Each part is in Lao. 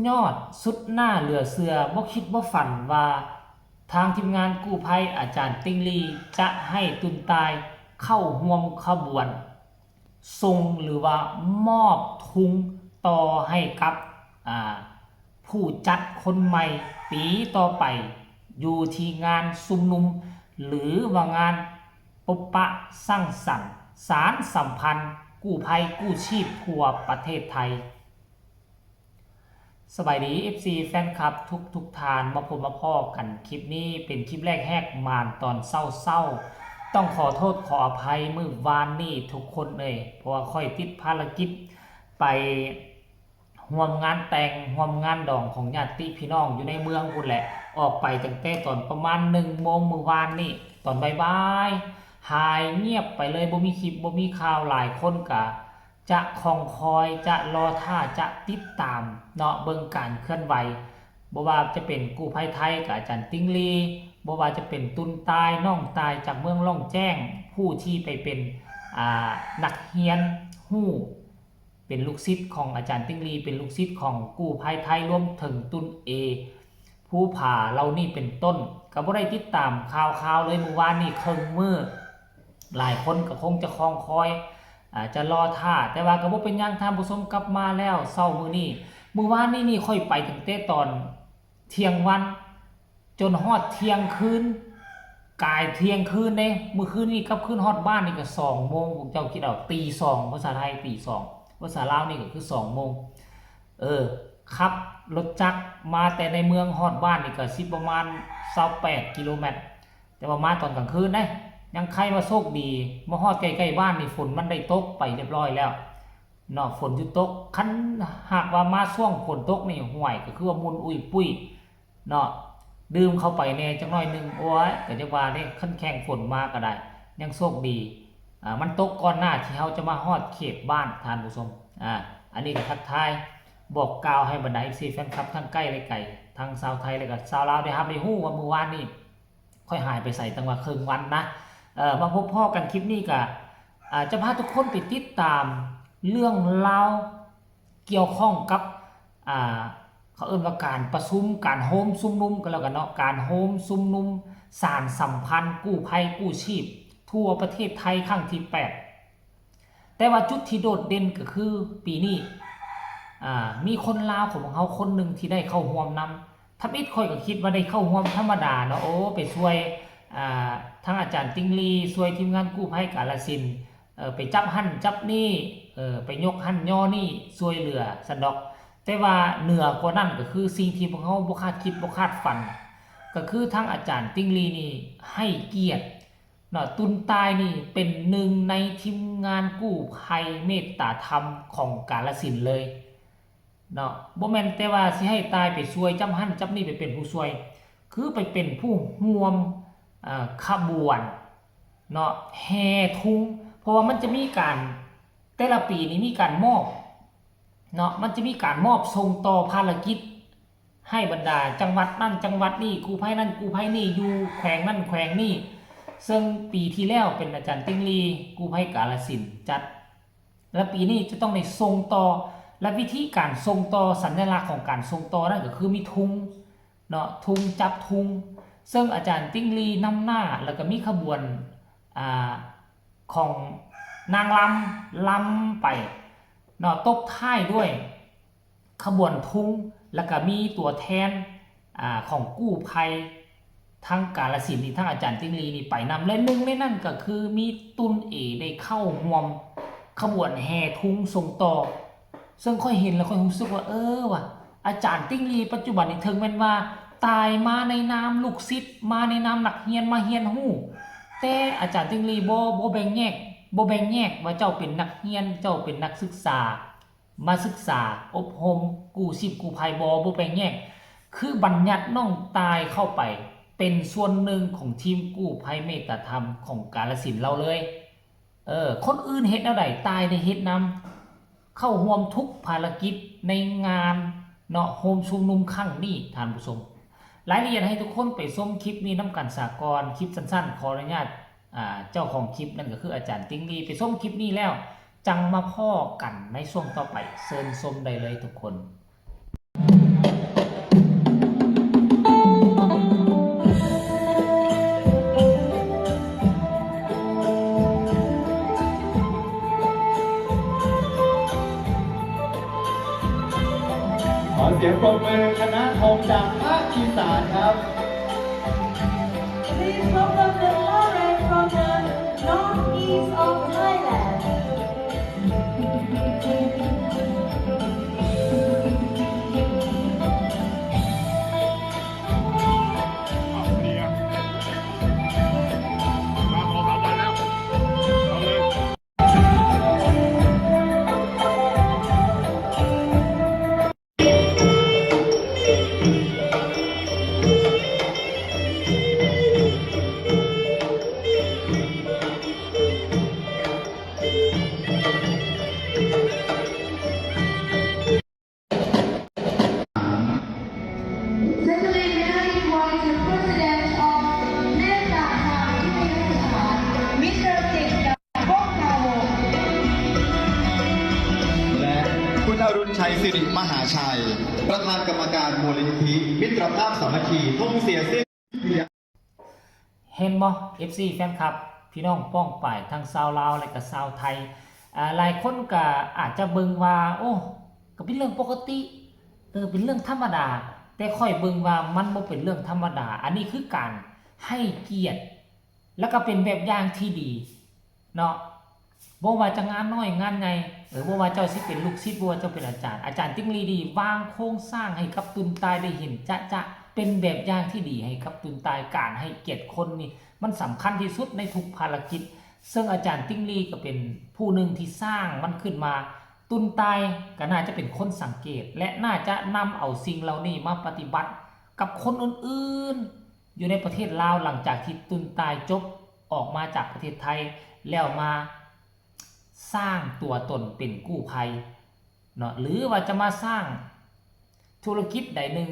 ຍອດ ສຸດໜ້າເຫຼືອເຊື່ອ, ບໍ່ຄິດບໍ່ຝັນວ່າທາງທີມງານກູ້ໄພອາຈານຕິ່ງລີຈະໃຫ້ຕຸນຕາຍເຂົ້າຮ່ວມຂະບວນ ສົ່ງ ຫຼືວ່າມອບທຸງຕໍ່ໃຫ້ກັບ ອ່າ ຜູ້ຈັດຄົນໃໝ່ປີຕໍ່ໄປ ຢູ່ທີ່ງານຊຸມນຸມ ຫຼືວ່າງານພົບປະສັງສັນສານສຳພັນກູ້ໄພກູ້ຊີບທົ່ວປະເທດໄທ. ສະບາຍດີ ເອັຟຊີ ແຟນຄລັບທຸກໆທ່ານ, ມາພົບມາພໍ້ກັນ ຄລິບນີ້ເປັນຄລິບແລກແຫກມ່ານຕອນເຊົ້າໆ. ຕ້ອງຂໍໂທດຂໍອະໄພມື້ວານນີ້ທຸກຄົນເອີຍ, ເພາະວ່າຂ້ອຍຕິດພາລະກິດໄປຮ່ວມງານແຕ່ງ ຮ່ວມງານດອງຂອງຍາດຕິພີ່ນ້ອງຢູ່ໃນເມືອງພຸ້ນແຫຼະ, ອອກໄປຕັ້ງແຕ່ຕອນປະມານໜຶ່ງໂມງມື້ວານນີ້ ຕອນບ່າຍໆ, ຫາຍງຽບໄປເລີຍ, ບໍ່ມີຄລິບ ບໍ່ມີຂ່າວ. ຫຼາຍຄົນກະ ຈະຄອງຄອຍ ຈະລໍຖ້າ ຈະຕິດຕາມເນາະ ເບິ່ງການເຄື່ອນໄຫວ, ບໍ່ວ່າຈະເປັນກູ້ໄພໄທກັບອາຈານຕິ່ງລີ, ບໍ່ວ່າຈະເປັນຕຸນຕາຍ ນ້ອງຕາຍຈາກເມືອງລ້ອງແຈ້ງ ຜູ້ທີ່ໄປເປັນ ອ່າ ນັກຮຽນຮູ້ ເປັນລູກສິດຂອງອາຈານຕິ່ງລີ, ເປັນລູກສິດຂອງກູ້ໄພໄທ, ລວມເຖິງຕຸນເອ ພູຜາເຫຼົ່ານີ້ເປັນຕົ້ນ, ກໍບໍ່ໄດ້ຕິດຕາມຂ່າວຄາວເລີຍ. ມື້ວານນີ້ເຄິ່ງມື້ ຫຼາຍຄົນກໍຄົງຈະຄອງຄອຍ ອາ ຈະລໍຖ້າ, ແຕ່ວ່າກໍບໍ່ເປັນຫຍັງທ່ານຜູ້ຊົມ, ກັບມາແລ້ວເຊົ້າມື້ນີ້. ມື້ວານນີ້ນີ້ຂ້ອຍໄປຕັ້ງແຕ່ຕອນທ່ຽງວັນ ຈົນຮອດທ່ຽງຄືນ, ກາຍທ່ຽງຄືນເດ້. ມື້ຄືນນີ້ກັບຄືນຮອດບ້ານນີ້ກໍສອງໂມງ, ພວກເຈົ້າຄິດເອົາ, ຕີສອງ ພາສາໄທຕີສອງ, ພາສາລາວນີ້ກໍຄືສອງໂມງ. ເອີ ຂັບລົດຈັກມາແຕ່ໃນເມືອງຮອດບ້ານນີ້ກໍຊິປະມານຊາວແປດກິໂລແມັດ, ແຕ່ວ່າມາຕອນກາງຄືນເດ້. ຍັງໄຄວ່າໂຊກດີ ມາຮອດໃກ້ໆບ້ານນີ້ ຝົນມັນໄດ້ຕົກໄປຮຽບຮ້ອຍແລ້ວເນາະ, ຝົນຢຸດຕົກ. ຄັນຫາກວ່າມາຊ່ວງຝົນຕົກນີ້ ຫ້ວຍ ກໍຄືວ່າໝຸ່ນອຸ້ຍປຸ້ຍເນາະ, ດື່ມເຂົ້າໄປແດ່ຈັກໜ້ອຍໜຶ່ງ. ໂອ້ຍ ກໍຈັ່ງວ່າເດ້, ຄັນແຂ່ງຝົນມາກໍໄດ້ ຍັງໂຊກດີ ອາ ມັນຕົກກ່ອນໜ້າທີ່ເຮົາຈະມາຮອດເຂດບ້ານ, ທ່ານຜູ້ຊົມ. ອາ ອັນນີ້ກໍທັກທາຍບອກກ່າວໃຫ້ບັນດາ ເອັຟຊີ ແຟນຄລັບທັງໃກ້ ແລະ ໄກ, ທັງຊາວໄທ ແລະ ກໍຊາວລາວ ໄດ້ຮັບໄດ້ຮູ້ວ່າມື້ວານນີ້ຂ້ອຍຫາຍໄປໃສຕັ້ງວ່າເຄິ່ງວັນນະ. ເອີ ມາພົບພໍ້ກັນຄລິບນີ້ກໍ ອາ ຈະພາທຸກຄົນໄປຕິດຕາມເລື່ອງລາວກ່ຽວຂ້ອງກັບ ອາ ເຂົາເອີ້ນວ່າການປະຊຸມ, ການໂຮມຊຸມນຸມກໍແລ້ວກັນເນາະ, ການໂຮມຊຸມນຸມສານສຳພັນກູ້ໄພກູ້ຊີບທົ່ວປະເທດໄທຄັ້ງທີແປດ. ແຕ່ວ່າຈຸດທີ່ໂດດເດັ່ນກໍຄືປີນີ້ ອາ ມີຄົນລາວຂອງພວກເຮົາຄົນໜຶ່ງທີ່ໄດ້ເຂົ້າຮ່ວມນຳ. ທຳອິດຂ້ອຍກໍຄິດວ່າໄດ້ເຂົ້າຮ່ວມທຳມະດາເນາະ, ໂອ້ ໄປຊ່ວຍ ອາ ທາງອາຈານຕິ່ງລີ, ຊ່ວຍທີມງານກູ້ໄພກາລະສິນ, ເອີ ໄປຈັບຫັ້ນຈັບນີ້, ເອີ ໄປຍົກຫັ້ນຍໍນີ້, ຊ່ວຍເຫຼືອຊັ້ນດອກ. ແຕ່ວ່າເໜືອກວ່ານັ້ນກໍຄືສິ່ງທີ່ພວກເຮົາບໍ່ຄາດຄິດບໍ່ຄາດຝັນ, ກໍຄືທາງອາຈານຕິ່ງລີນີ້ໃຫ້ກຽດເນາະ, ຕຸນຕາຍນີ້ເປັນໜຶ່ງໃນທີມງານກູ້ໄພເມດຕາທຳຂອງກາລະສິນເລີຍເນາະ. ບໍ່ແມ່ນແຕ່ວ່າຊິໃຫ້ຕາຍໄປຊ່ວຍຈັບຫັ້ນຈັບນີ້, ໄປເປັນຜູ້ຊ່ວຍ, ຄືໄປເປັນຜູ້ຮ່ວມ ເອີ ຂະບວນເນາະ ແຫ່ທຸງ. ເພາະວ່າມັນຈະມີການ ແຕ່ລະປີນີ້ມີການມອບເນາະ, ມັນຈະມີການມອບສົ່ງຕໍ່ພາລະກິດໃຫ້ບັນດາຈັງຫວັດນັ້ນຈັງຫວັດນີ້, ກູ້ໄພນັ້ນກູ້ໄພນີ້, ຢູ່ແຂວງນັ້ນແຂວງນີ້. ເຊິ່ງປີທີ່ແລ້ວເປັນອາຈານຕິ່ງລີ ກູ້ໄພກາລະສິນຈັດ, ແລະ ປີນີ້ຈະຕ້ອງໄດ້ສົ່ງຕໍ່. ແລະ ວິທີການສົ່ງຕໍ່, ສັນຍະລັກຂອງການສົ່ງຕໍ່ນັ້ນກໍຄືມີທຸງ ເນາະ, ທຸງ ຈັບທຸງ, ເຊິ່ງອາຈານຕິ່ງລີນຳໜ້າ, ແລ້ວກໍມີຂະບວນ ອາ ຂອງນາງລຳ ລຳໄປເນາະ, ຕົບທ້າຍດ້ວຍຂະບວນທຸງ, ແລ້ວກໍມີຕົວແທນ ອາ ຂອງກູ້ໄພທາງກາລະສິນນີ້, ທາງອາຈານຕິ່ງລີນີ້ໄປນຳ, ແລະ ໜຶ່ງໃນນັ້ນກໍຄືມີຕຸນເອໄດ້ເຂົ້າຮ່ວມຂະບວນແຫ່ທຸງສົ່ງຕໍ່. ເຊິ່ງຂ້ອຍເຫັນແລ້ວຂ້ອຍຮູ້ສຶກວ່າ ເອີ ວ່າ ອາຈານຕິ່ງລີປັດຈຸບັນນີ້ ເຖິງແມ່ນວ່າຕາຍມາໃນນາມລູກສິດ, ມາໃນນາມນັກຮຽນ, ມາຮຽນຮູ້, ແຕ່ອາຈານຕິ່ງລີບໍ່ ບໍ່ແບ່ງແຍກ, ບໍ່ແບ່ງແຍກວ່າເຈົ້າເປັນນັກຮຽນ, ເຈົ້າເປັນນັກສຶກສາ, ມາສຶກສາອົບຮົມກູ້ຊີບກູ້ໄພ, ບໍ່ ບໍ່ແບ່ງແຍກ, ຄືບັນຍັດນ້ອງຕາຍເຂົ້າໄປເປັນສ່ວນໜຶ່ງຂອງທີມກູ້ໄພເມດຕາທຳຂອງກາລະສິນເຮົາເລີຍ. ເອີ ຄົນອື່ນເຮັດແນວໃດ ຕາຍໄດ້ເຮັດນຳ, ເຂົ້າຮ່ວມທຸກພາລະກິດໃນງານເນາະ ໂຮມຊຸມນຸມຄັ້ງນີ້ ທ່ານຜູ້ຊົມ. ລາຍລະອຽດໃຫ້ທຸກຄົນໄປຊົມຄລິບນີ້ນຳກັນສາກ່ອນ, ຄລິບສັ້ນໆ. ຂໍອະນຸຍາດ ອາ ເຈົ້າຂອງຄລິບ ນັ້ນກໍຄືອາຈານຕິ່ງລີ. ໄປຊົມຄລິບນີ້ແລ້ວ ຈັ່ງມາພໍ້ກັນໃນຊ່ວງຕໍ່ໄປ, ເຊີນຊົມໄດ້ເລີຍທຸກຄົນ. เสียงปรบมือคณะฮงจากภาคอีสานครับ Please welcome the chorus from the northeast of Thailand. ແລະ ຄຸນອະລຸນໄຊ ສິລິມະຫາໄຊ ປະທານກຳມະການມູນນິທິມິດຕະພາບສາມັກຄີ ທົ່ງເສຍເສດ ເຫັນບໍ່ ເອັຟຊີ ແຟນຄລັບ ພີ່ນ້ອງປ້ອງປາຍ ທັງຊາວລາວ ແລະກະຊາວໄທ ອາ ຫຼາຍຄົນກະອາດຈະເບິ່ງວ່າ ໂອ້ ກະເປັນເລື່ອງປົກກະຕິ ເອີ ເປັນເລື່ອງທຳມະດາ ແຕ່ຂ້ອຍເບິ່ງວ່າມັນບໍ່ເປັນເລື່ອງທຳມະດາ ອັນນີ້ຄືການໃຫ້ກຽດ ແລະກະເປັນແບບຢ່າງທີ່ດີ ເນາະ ບໍ່ວ່າຈະງານນ້ອຍງານໃຫຍ່ ເອີ ບໍ່ວ່າເຈົ້າຊິເປັນລູກສິດ ບໍ່ວ່າເຈົ້າເປັນອາຈານ ອາຈານຕິ່ງລີໄດ້ວາງໂຄງສ້າງໃຫ້ກັບຕຸນຕາຍໄດ້ເຫັນຈະໆ ເປັນແບບຢ່າງທີ່ດີໃຫ້ກັບຕຸນຕາຍ ການໃຫ້ກຽດຄົນນີ້ມັນສຳຄັນທີ່ສຸດໃນທຸກພາລະກິດ ເຊິ່ງອາຈານຕິ່ງລີກໍເປັນຜູ້ໜຶ່ງທີ່ສ້າງມັນຂຶ້ນມາ ຕຸນຕາຍກໍໜ້າຈະເປັນຄົນສັງເກດ ແລະໜ້າຈະນຳເອົາສິ່ງເຫຼົ່ານີ້ມາປະຕິບັດກັບຄົນອື່ນໆ ຢູ່ໃນປະເທດລາວ ຫຼັງຈາກທີ່ຕຸນຕາຍຈົບອອກມາຈາກປະເທດໄທ ແລ້ວມາສ້າງຕົວຕົນເປັນກູ້ໄພເນາະ ຫຼືວ່າຈະມາສ້າງທຸລະກິດໃດໜຶ່ງ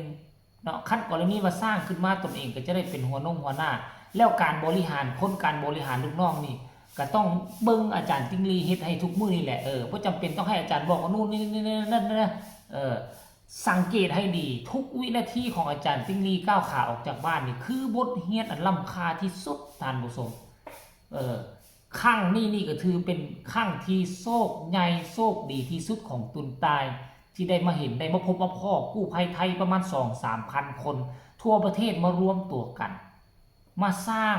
ເນາະ ຄັນກໍລະນີວ່າສ້າງຂຶ້ນມາຕົນເອງກໍຈະໄດ້ເປັນຫົວໜົງຫົວໜ້າ ແລ້ວການບໍລິຫານຄົນ ການບໍລິຫານລູກນ້ອງນີ້ ກໍຕ້ອງເບິ່ງອາຈານຕິ່ງລີເຮັດໃຫ້ທຸກມື້ນີ້ແຫຼະ ເອີ ບໍ່ຈຳເປັນຕ້ອງໃຫ້ອາຈານບອກວ່າ ນູ້ນນີ້ນີ້ນັ້ນນະ ເອີ ສັງເກດໃຫ້ດີ ທຸກວິນາທີຂອງອາຈານຕິ່ງລີກ້າວຂາອອກຈາກບ້ານນີ້ ຄືບົດຮຽນອັນລ້ຳຄ່າທີ່ສຸດ ທ່ານຜູ້ຊົມ ເອີ ຄັ້ງນີ້ນີ້ກໍຖືເປັນຄັ້ງທີ່ໂຊກໃຫຍ່ ໂຊກດີທີ່ສຸດຂອງຕຸນຕາຍ ທີ່ໄດ້ມາເຫັນ ໄດ້ມາພົບມາພໍ້ກູ້ໄພໄທປະມານສອງສາມພັນຄົນ ທົ່ວປະເທດມາລວມຕົວກັນ ມາສ້າງ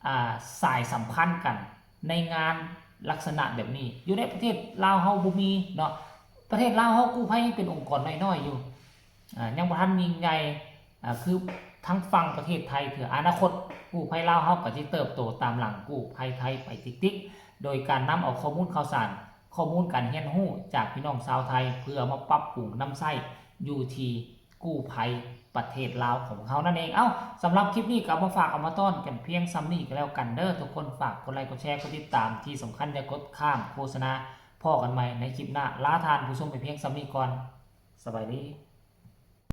ອ່າ ສາຍສຳພັນກັນໃນງານລັກສະນະແບບນີ້ ຢູ່ໃນປະເທດລາວເຮົາບໍ່ມີເນາະ ປະເທດລາວເຮົາກູ້ໄພຍັງເປັນອົງກອນນ້ອຍໆຢູ່ ອ່າ ຍັງບໍ່ທັນຍິ່ງໃຫຍ່ ອ່າ ຄືທາງຝັ່ງປະເທດໄທເທື່ອ ອະນາຄົດກູ້ໄພລາວເຮົາກໍຊິເຕີບໂຕຕາມຫຼັງກູ້ໄພໄທໄປຕິກໆ ໂດຍການນຳເອົາຂໍ້ມູນຂ່າວສານ ຂໍ້ມູນການຮຽນຮູ້ຈາກພີ່ນ້ອງຊາວໄທ ເພື່ອມາປັບປຸງນຳໃຊ້ຢູ່ທີ່ ກູ້ໄພປະເທດລາວຂອງເຮົານັ້ນເອງ. ເອົ້າ ສຳລັບຄລິບນີ້ກໍເອົາມາຝາກເອົາມາຕ້ອນກັນພຽງສ່ຳນີ້ກໍແລ້ວກັນເດີທຸກຄົນ. ຝາກກົດໄລກ໌ ກົດແຊ ກົດຕິດຕາມ ທີ່ສຳຄັນຢ່າກົດຂ້າມໂຄສະນາ. ພໍ້ກັນໃໝ່ໃນຄລິບໜ້າ. ລາທ່ານຜູ້ຊົມໄປພຽງສ່ຳນີ້ກ່ອນ. ສະບາຍດີ.